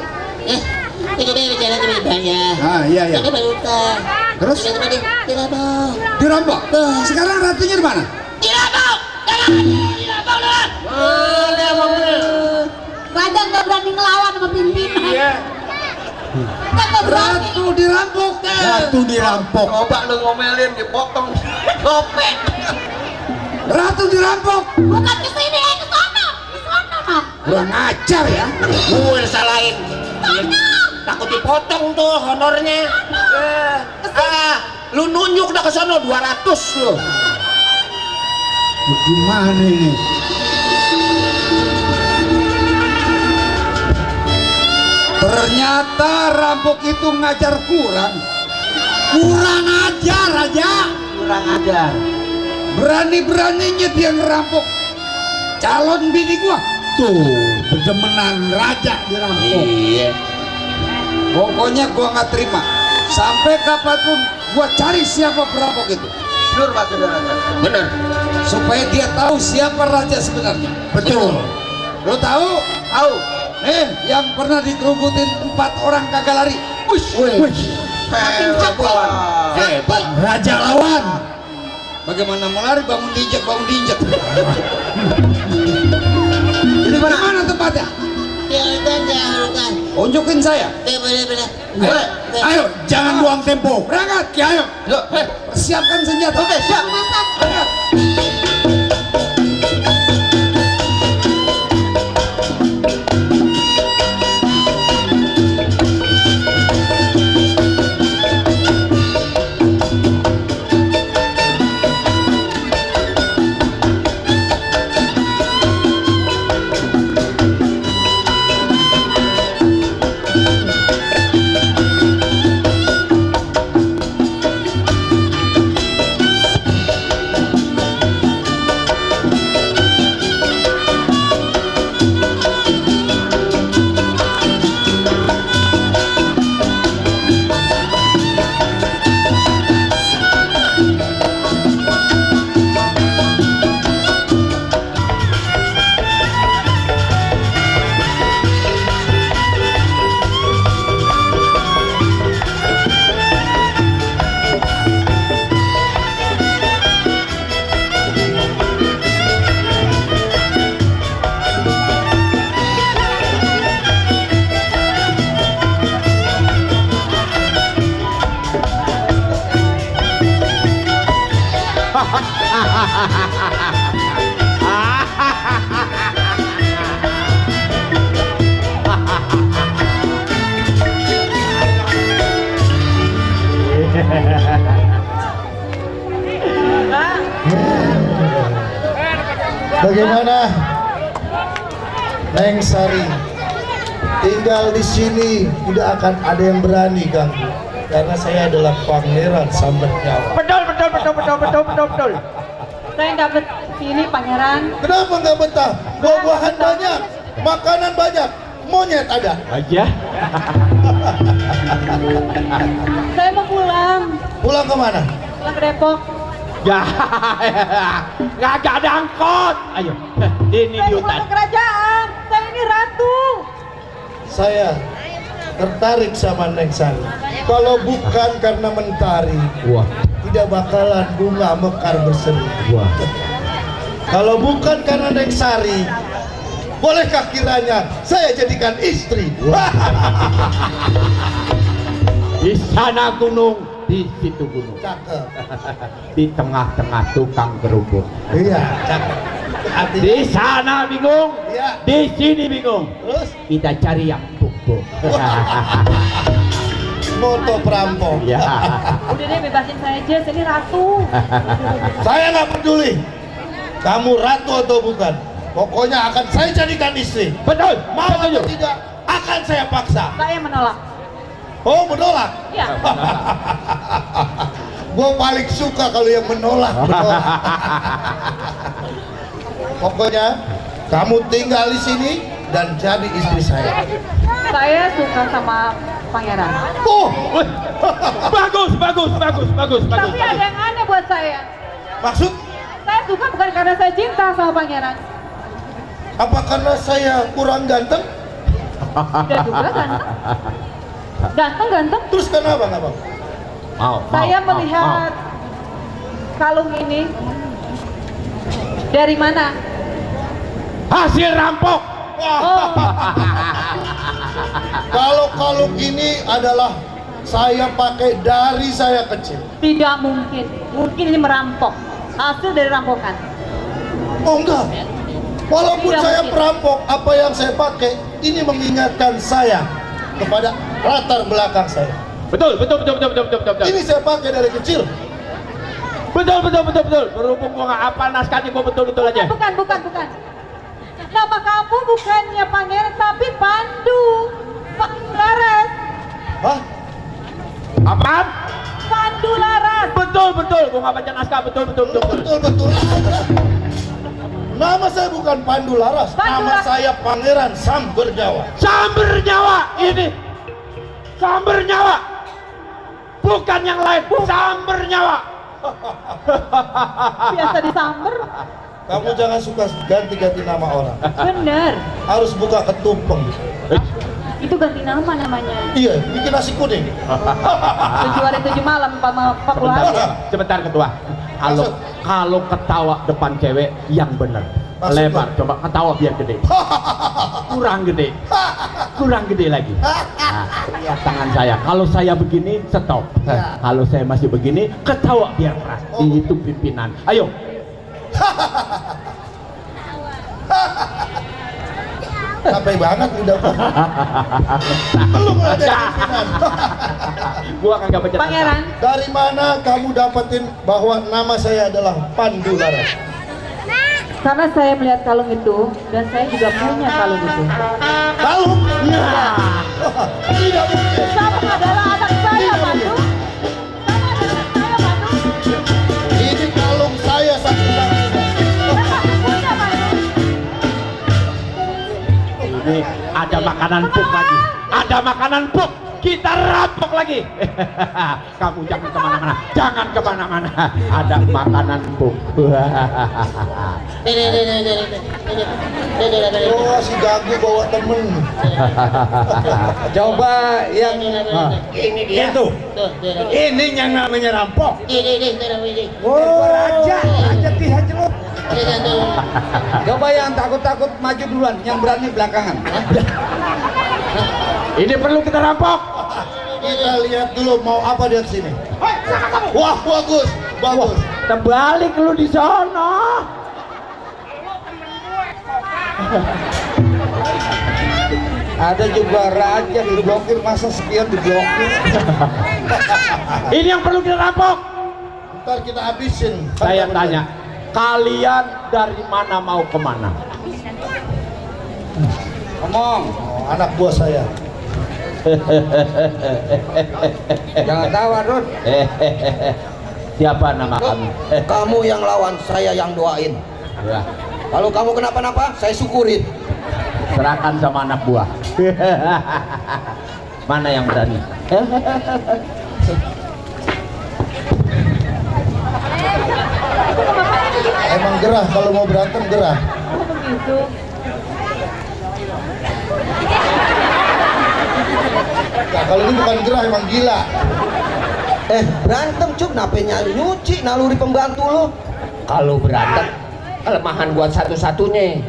Kita bicara lebih banyak. Ah, iya. Kita baru tahu. Terus? Tiba-tiba dia dirampok. Dirampok? Sekarang ratunya di mana? Dirampok! Raja nggak berani ngelawan sama pimpinan. Iya. Kan nggak berani. Ratu dirampok. Ratu dirampok. Coba lu ngomelin dipotong. Gopek. Ratu dirampok. Bukan ke sini, ke sana. Ke sana, Mam. Kurang ajar ya. Gue salahin. Takut dipotong tuh honornya. Lu nunjuk dah ke sono 200 lu. Gimana ini? Ternyata rampok itu ngajar kurang. Kurang ajar aja. Kurang ajar. Berani-beraninya dia ngerampok calon bini gua. Tuh, berdemenan raja dirampok. Iya. Pokoknya gua nggak terima. Sampai kapanpun gua cari siapa perampok itu. Jujur Pak Saudara. Bener. Supaya dia tahu siapa raja sebenarnya. Betul. Lo tahu? Tahu. Yang pernah dikerubutin 4 orang kagak lari. Hebat. Raja lawan. Bagaimana mau lari, bangun diinjek. Jadi Mana tempatnya? Ya udah. Unjukin saya. Bener. Ayo, jangan buang tempo. Berangkat, ayo. Persiapkan senjata. Oke, siap. Berangkat. Bagaimana, Neng Sari? Tinggal di sini tidak akan ada yang berani ganggu, karena saya adalah pangeran Samber Nyawa. Betul. Saya nggak sini pangeran. Kenapa nggak betah? Buah-buahan banyak, makanan banyak, monyet ada. Aja. Saya mau pulang. Pulang kemana? Pulang ke Depok. Ya, nggak ada angkot. Ayo, ini Saya di mau hutan. ke kerajaan. Saya ini ratu. Saya tertarik sama Neng Sari. Kalau bukan karena mentari, tidak bakalan bunga mekar berseri. Kalau bukan karena Neng Sari, bolehkah kiranya saya jadikan istri? Di sana gunung, di situ gunung. Cakep. Di tengah-tengah tukang kerupuk. Iya, cakep. Artinya, Di sana bingung, iya. di sini bingung. Terus Kita cari yang pupuk. moto perampok. Ya. Udah deh bebasin saya aja. Saya ini ratu. Saya nggak peduli kamu ratu atau bukan. Pokoknya akan saya jadikan istri. Betul. Mau atau tidak, akan saya paksa. Saya menolak. Oh, menolak? Ya. Gue paling suka kalau yang menolak. Pokoknya kamu tinggal di sini dan jadi istri saya. Saya suka sama pangeran. Oh, Bagus. Tapi ada yang aneh buat saya. maksud Saya suka bukan karena saya cinta sama pangeran. apa karena saya kurang ganteng? Dan juga ganteng. Ganteng. Terus kenapa nggak bang? Saya melihat kalung ini dari mana? Hasil rampok. Oh, Kalau kalung ini adalah saya pakai dari saya kecil. tidak mungkin. Mungkin ini merampok. Hasil dari rampokan. Oh enggak. Walaupun Tidak saya mungkin. perampok, apa yang saya pakai ini mengingatkan saya kepada latar belakang saya. Betul. Ini saya pakai dari kecil. Betul. Berhubung gua nggak hafal naskahnya, gua betul aja. Bukan. Nama kamu bukannya pangeran tapi Pandu. Pandu Laras. Hah? Apaan? Pandu Laras. Betul. Gua nggak baca naskah. Betul. Betul. Nama saya bukan Pandu Laras. Pandu Nama Laras. saya Pangeran Samber Nyawa. Samber nyawa ini. Samber nyawa. bukan yang lain, samber nyawa. Biasa disamber. Kamu jangan suka ganti-ganti nama orang. Bener. Harus buka ketumpeng. Itu ganti nama namanya. Iya, bikin nasi kuning. 7 hari 7 malam sama 40 hari. Sebentar ketua. Kalau ketawa depan cewek yang benar. Maksud Lebar, lo? coba ketawa biar gede. Kurang gede lagi. Nah, lihat tangan saya. Kalau saya begini, stop. Kalau saya masih begini, ketawa biar keras. Itu pimpinan. Ayo. Capek banget udah. Belum ada pimpinan. Gua kagak baca. Pangeran. Dari mana kamu dapetin bahwa nama saya adalah Pandu Laras? Karena saya melihat kalung itu dan saya juga punya kalung itu. Kalung? Tidak mungkin. Kamu adalah anak saya, Pandu. Kamu adalah saya, Pandu. Ini kalung saya satu-satunya. Dan kamu punya, Pandu. Ini ada makanan puk lagi. Ada makanan puk. Kita rampok lagi. Kamu jangan kemana-mana. Jangan kemana-mana. Ada makanan puk. Oh, si Gagu bawa temen. Coba yang Ini dia. Itu. Ini yang namanya rampok. oh, raja dihancurkan. Coba yang takut-takut maju duluan, yang berani belakangan. Ini perlu kita rampok. Kita lihat dulu mau apa dia kesini. Wah, bagus, bagus. Terbalik lu di sana. Ada juga raja diblokir, masa spion diblokir. Ini yang perlu kita rampok. Ntar kita habisin. Saya tanya, kalian dari mana mau kemana? Ngomong, Oh, anak buah saya. jangan tawa, Rud. Siapa nama kamu? Kamu yang lawan, saya yang doain. Ya, Kalau kamu kenapa-napa, saya syukurin. serahkan sama anak buah. Mana yang berani? Emang gerah kalau mau berantem gerah. Oh, begitu. Nah, kalau ini bukan gerah emang gila. Berantem cuk, napenya nyuci, naluri pembantu lo. Kalau berantem, kelemahan gua satu-satunya.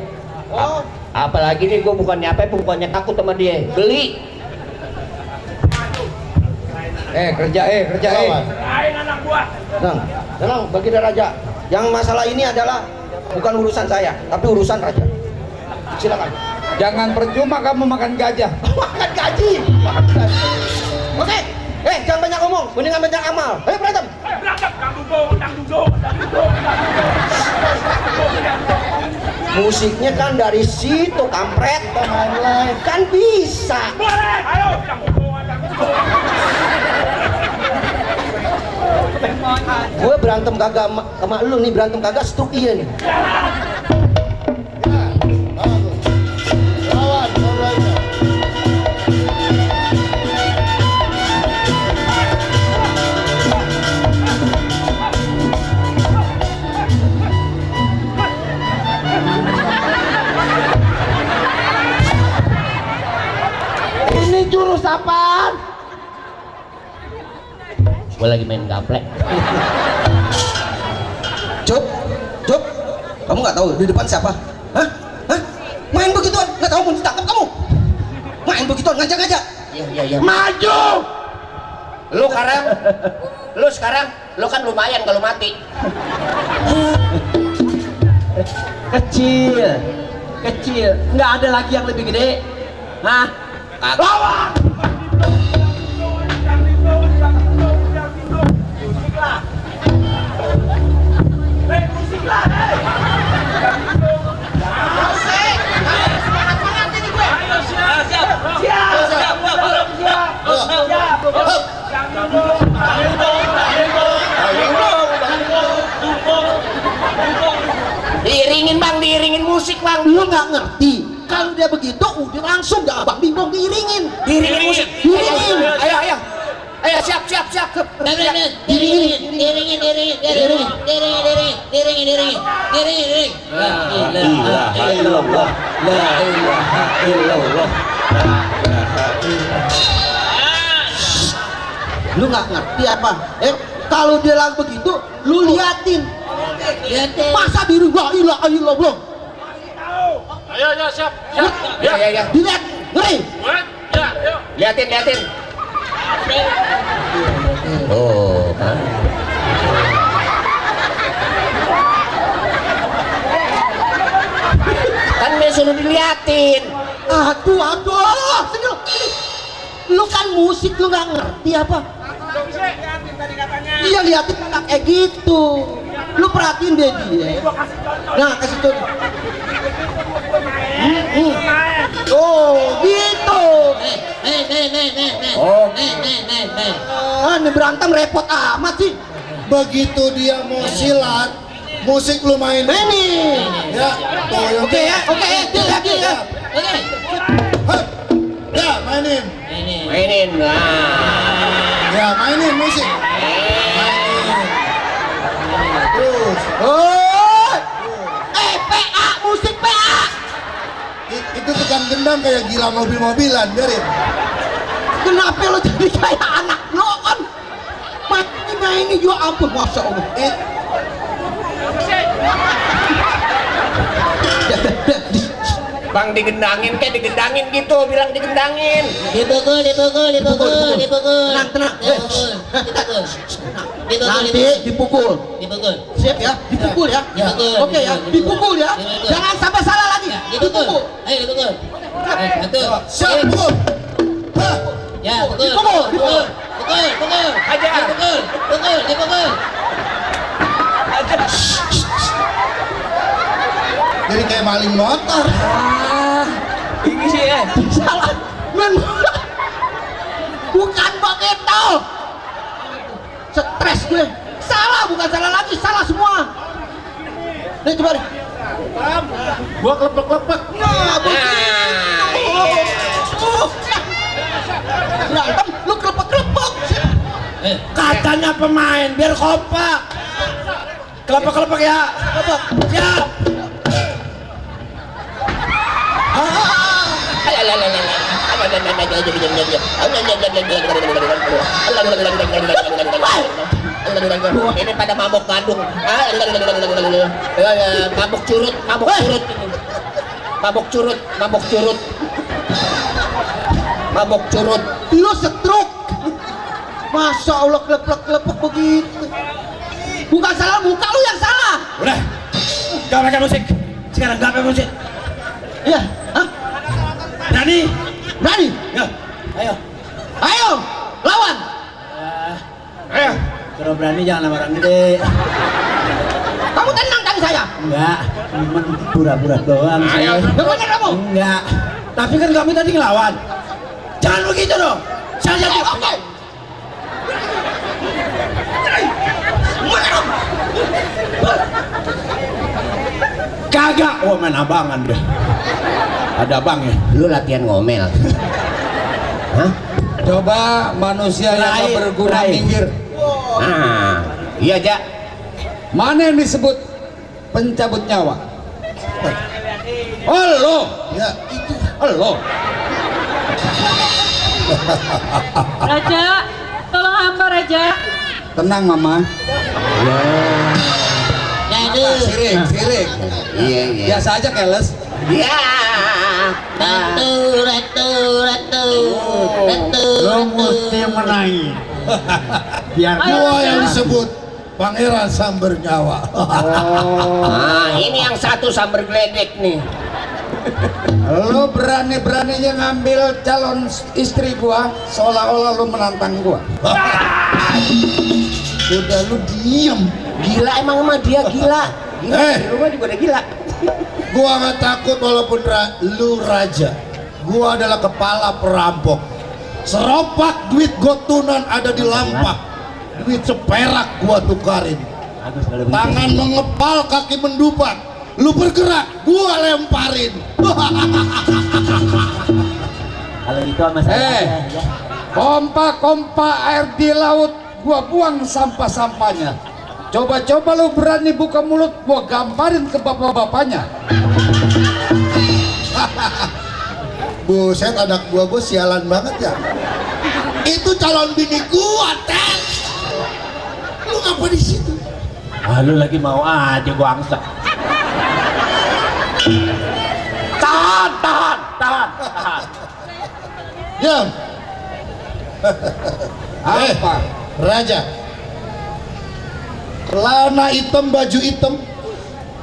Oh, Apalagi nih gua bukannya bukannya takut sama dia. Geli. Kerja. Lawan. tenang, bagi raja. Yang masalah ini adalah bukan urusan saya, tapi urusan raja. Silakan. Jangan percuma kamu makan gajah. Makan gaji. Oke. Jangan banyak ngomong, mendingan banyak amal. Ayo berantem. Musiknya kan dari situ, kampret. Kita main live. Kan bisa. Gue berantem kagak sama lu nih, berantem kagak struk iya nih. Ya, bagus. Lawan, baru aja. Ini jurus apaan? Gue lagi main gaplek. Cup, kamu nggak tahu di depan siapa? Hah? Main begituan, nggak tahu mau ditangkap kamu? Main begituan, ngajak-ngajak. Iya. Maju! Lu sekarang kan lumayan kalau mati. Kecil, nggak ada lagi yang lebih gede. Hah? Lawan! Diiringin musik bang. Lu nggak ngerti? Kalau dia begitu, udah langsung dah abang bingung diiringin. Diiringin musik. Diiringin. Ayo. Ayo siap. Lu nggak ngerti apa? Kalau dia lagu begitu, lu liatin. Masa biru la ilaha illallah. Ayo siap. Ya. Dilihat, ngeri. Liatin. Oh, kan. Kan suruh diliatin. Aduh, sini lu. Lu kan musik, lu nggak ngerti apa? Iya, liatin anak kayak gitu. Lu perhatiin deh dia. Nah, kasih tuh. Oh, gitu. Ini berantem repot amat sih. Begitu dia mau silat, musik lu main. Ini. Ya, Oke ya. Lagi ya. Hei, ya mainin. Mainin. Nah. Ya mainin musik. Mainin. Terus. Oh. PA, musik PA. Itu tekan gendang kayak gila mobil-mobilan, biarin. Kenapa lo jadi kayak anak lo kan? Main ini juga ampun, masya Allah. Bang digendangin gitu, bilang digendangin. Dipukul. Tenang. Nanti dipukul. Siap ya, dipukul ya. Oke ya, dipukul ya. Jangan sampai salah lagi. Dipukul. Ayo dipukul. Satu. Siap, pukul. Hah. Ya, pukul. Dipukul. Pukul. Aja. Dipukul. Jadi kayak maling motor. Ini sih ya. Salah. Men. Bukan begitu. Stres gue. Salah, bukan salah lagi, salah semua. Nih coba nih. Gua klepek. Nah, begitu. Berantem, lu kelepek-kelepek. Katanya pemain biar kompak. Kelepek ya. Siap. Ini pada mabok gadung. Mabok curut. Lu setruk. Masya Allah, kelepek-kelepek begitu. Bukan salah muka lu yang salah. Udah. Gak pakai musik. Sekarang gak pakai musik. Iya, hah? Berani? Ya, Ayo. ayo, lawan. Ayo. Kalau berani jangan sama orang gede. Kamu tenang kan saya? Enggak, cuman pura-pura doang. Ayo. Yang bener kamu? Enggak. Tapi kan kami tadi ngelawan. Jangan begitu dong. Saya jadi. Oke. Kagak. Oh main abangan deh. Ada abang ya. Lu latihan ngomel. Hah? Coba manusia yang Lain, tak berguna lain. minggir. Ah, iya Jak. Mana yang disebut pencabut nyawa? Oh lo, Ya, itu. lo. Raja, tolong hamba Raja. Tenang mama. Sirik. Iya. Biasa aja keles. Iya. Ratu. Lo mesti menang. Biar Gua yang disebut Pangeran Samber Nyawa. Nah, ini yang satu sambar geledek nih. Lo berani-beraninya ngambil calon istri gua seolah-olah lo menantang gua. Udah lu diem. Gila emang sama dia gila. Di rumah juga udah gila. Gua nggak takut walaupun lu raja. Gua adalah kepala perampok. Seropak duit gotunan ada di lampak. Duit seperak gua tukarin. Tangan mengepal, kaki mendupak. Lu bergerak, gua lemparin. kalau gitu sama saya. Eh. aja, ya. Kompa air di laut gua buang sampah-sampahnya. Coba-coba lu berani buka mulut, gua gambarin ke bapak-bapaknya. Buset, anak gua sialan banget ya. Itu calon bini gua, Teh. Lu ngapa di situ? Ah, lu lagi mau aja gua angsa. Tahan. Diam. Apa? Raja. Celana hitam, baju hitam.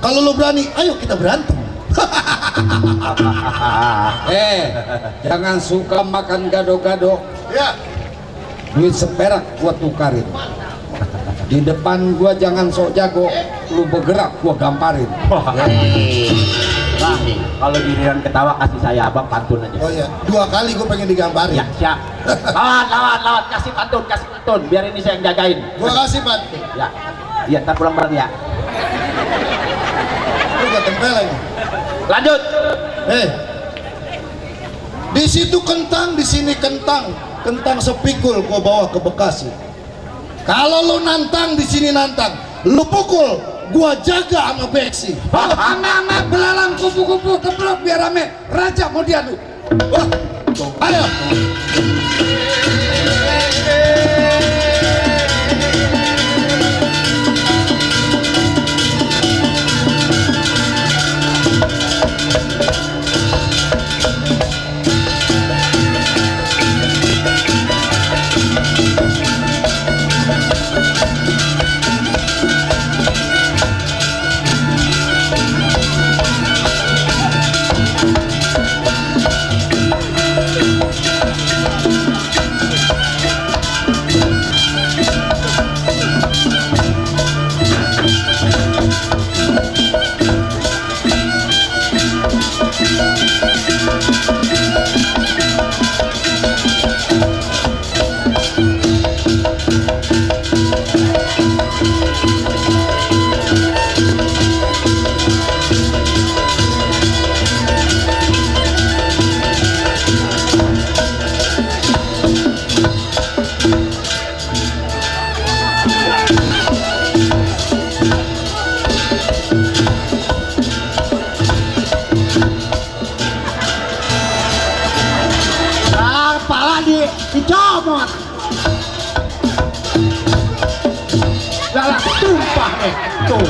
Kalau lu berani, ayo kita berantem. Jangan suka makan gado-gado. Ya. Duit seperak gua tukarin. Di depan gua jangan sok jago, lu bergerak gua gamparin. Bang, kalau giliran ketawa kasih saya abang pantun aja. Oh ya, 2 kali gue pengen digambarin. Ya, siap. Lawan, kasih pantun. Biar ini saya yang jagain. Gua kasih, Pak. Ya, iya, ntar pulang bareng ya. Lu gak tempel lagi. Lanjut. Di situ kentang, di sini kentang. Kentang sepikul gua bawa ke Bekasi. Kalau lu nantang, di sini nantang. Lu pukul, gua jaga sama beksi. Ame belalang kupu-kupu keblok biar rame. Raja mau diadu. Wah, ayo. Dicomot. Lah tumpah tuh.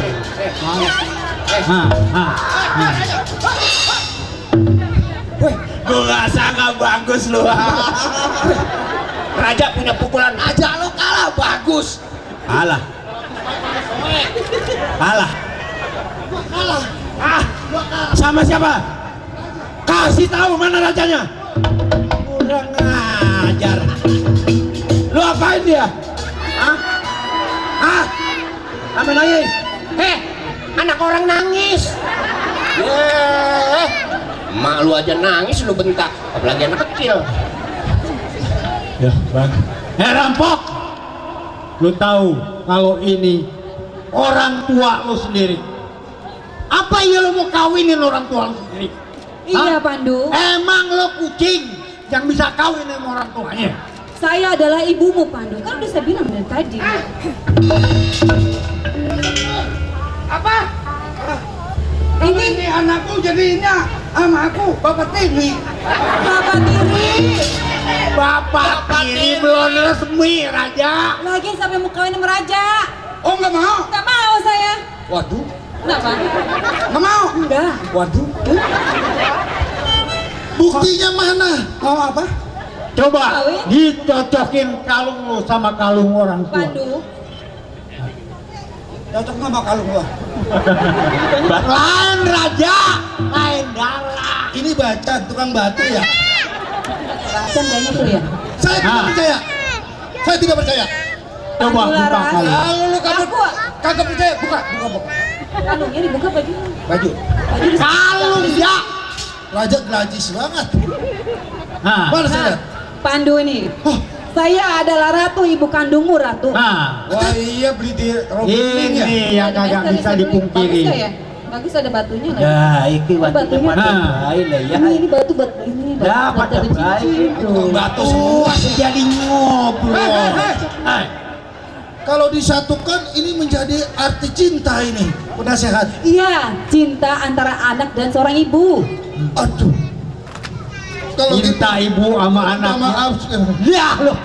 Gua gak sangka bagus lu. Raja punya pukulan aja lo kalah bagus. Kalah. Sama siapa? Kasih tahu mana rajanya. Kurang ajar. Lu apain dia? Apa nangis? Anak orang nangis. Emak lu aja nangis lu bentak, apalagi anak kecil. Ya, Bang. Rampok. Lu tahu kalau ini orang tua lu sendiri. Apa ya lu mau kawinin orang tua lu sendiri? Iya, Pandu. Emang lu kucing yang bisa kawin sama orang tuanya? Saya adalah ibumu, Pandu. Kan udah saya bilang dari tadi. Apa? Ini anakku jadinya sama aku bapak tiri. Bapak tiri. Bapak tiri belum resmi, Raja. Lagi sampai mau kawin sama Raja. Oh nggak mau? Nggak mau saya. Waduh. Kenapa? Nggak mau? Enggak. Waduh. Buktinya mana? Mau apa? Coba Kawin? dicocokin kalung lu sama kalung orang tua. Pandu. Cocok nggak sama kalung gua? Lain Raja, lain darah. Ini baca tukang batu ya? Raja kayaknya tuh ya. Saya tidak percaya. Saya tidak percaya. Coba Pandu buka Laras. kalung. Kalau lu kamu Aku. kagak percaya, buka. Kalungnya dibuka baju. Baju. Baju di Kalung ya. Raja grajis banget. Nah, Mana saya lihat? Pandu ini. Saya adalah ratu, ibu kandungmu ratu. nah, Wah iya beli di Robin ya. ini yang kagak bisa dipungkiri. Bagus nggak ya? Bagus ada batunya lagi. Nah, iki batunya pada Nah. baik lah ya. Ini batu ini batu. Ya, pada batu baik. cincin. Batu semua. Jadi ngobrol. Kalau disatukan ini menjadi arti cinta ini, penasehat. Iya, cinta antara anak dan seorang ibu. Aduh. Kalau Cinta ibu sama minta anak. maaf. Ya loh.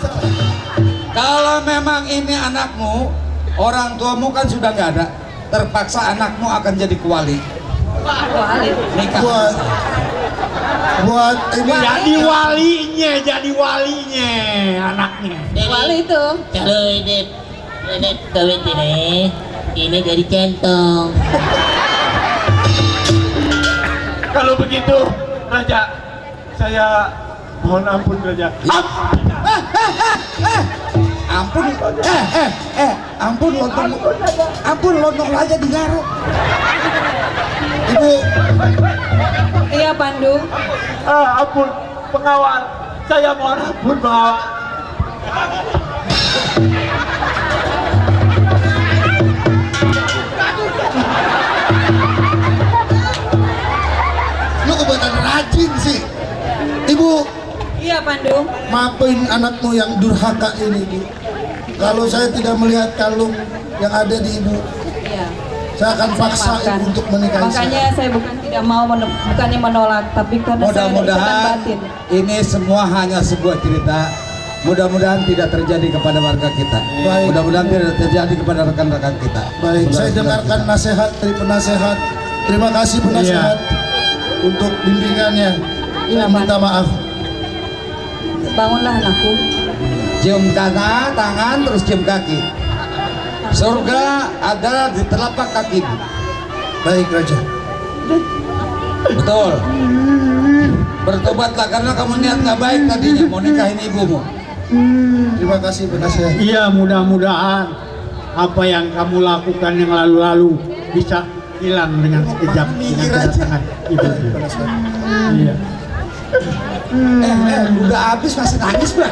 Kalau memang ini anakmu, orang tuamu kan sudah nggak ada, terpaksa anakmu akan jadi kuali. Nikah. Buat ini Jadi walinya anaknya. Wali itu. Kalau ini kawin ini jadi centong. Kalau begitu, Raja, saya mohon ampun Raja. Ampun lontong aja digaruk. Ibu, Iya, Pandu. Ampun pengawal, saya mohon ampun pengawal. lu kebetulan rajin sih. Ibu, Iya, Pandu. maafin anakmu yang durhaka ini, Bu. Kalau saya tidak melihat kalung yang ada di ibu, Iya. saya akan paksa Maafkan. ibu untuk menikahi Makanya saya bukan tidak mau bukannya menolak, tapi karena saya ada ikatan Mudah-mudahan batin. ini semua hanya sebuah cerita. Mudah-mudahan tidak terjadi kepada warga kita. Baik. Mudah-mudahan tidak terjadi kepada rekan-rekan kita. Baik, saya dengarkan nasihat dari penasehat. Terima kasih penasehat untuk bimbingannya. Iya, Saya minta maaf. Bangunlah anakku. Cium tangan, terus cium kaki. Surga adalah di telapak kakimu. Baik, Raja. Betul. Bertobatlah karena kamu niat nggak baik tadinya mau nikahin ibumu. Terima kasih penasehat. Iya, mudah-mudahan apa yang kamu lakukan yang lalu-lalu bisa hilang dengan sekejap dengan kedatangan ibu. Iya. Udah habis masih nangis bro.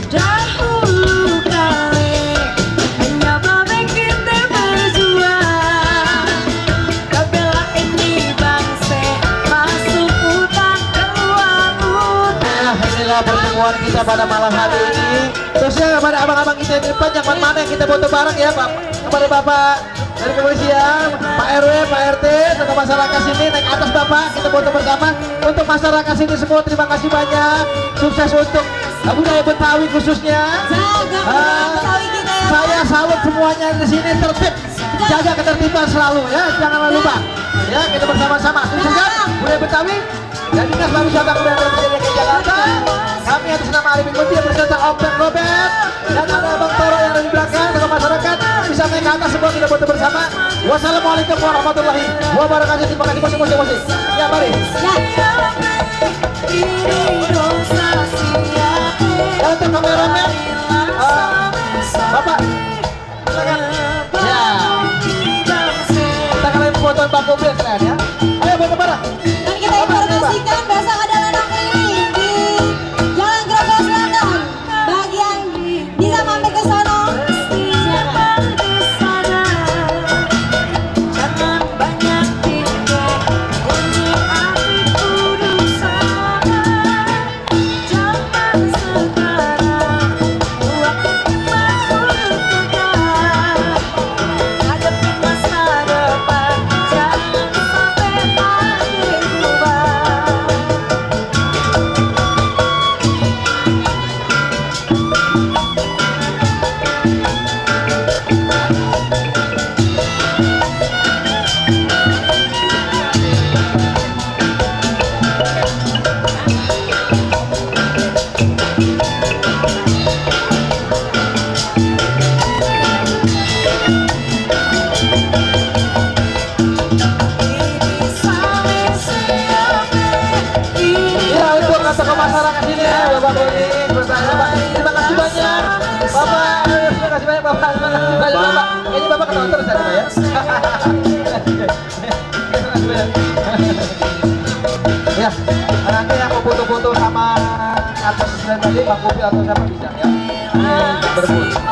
Dahulu kali hanya babek kita berjuang, kabela ini bangsa masuk hutan keluar hutan. Inilah pertemuan kita pada malam hari ini. Terusnya kepada abang-abang kita di depan yang mana yang kita foto bareng ya Pak. Kepada Bapak dari kepolisian, Pak RW, Pak RT, untuk masyarakat sini naik atas Bapak kita foto bersama. Untuk masyarakat sini semua terima kasih banyak. Sukses untuk budaya Betawi khususnya. Saya salut semuanya di sini tertib. Jaga ketertiban selalu ya, jangan lupa. Ya, kita bersama-sama. Sukseskan budaya Betawi dan Dinas Pariwisata Kebudayaan dan Budaya DKI Jakarta. Kami atas nama Arifin Mutia beserta Om dan Robert dan ada Bang Toro yang ada di belakang dengan masyarakat bisa naik ke atas semua kita foto bersama. Wassalamualaikum warahmatullahi wabarakatuh. Terima kasih musik. Ya mari. Ya, untuk kameramen, Bapak, silakan. Ya, kita kalian foto Bang Mobil sekalian ya. Ayo foto bareng. Dan kita informasikan besok ada lenong keliling di Jalan Grogol Selatan. Bagi yang bisa mampir ke sono, jangan banyak pikir, ini hati kudu sabar. Zaman sekarang Bapak, terima kasih banyak Bapak. Terima kasih Bapak. Kayaknya Bapak ketawa terus ya, Pak ya. Terima kasih banyak. Ya, nanti yang mau foto-foto sama artis tadi, Pak Kopi atau siapa bisa ya. Berbun.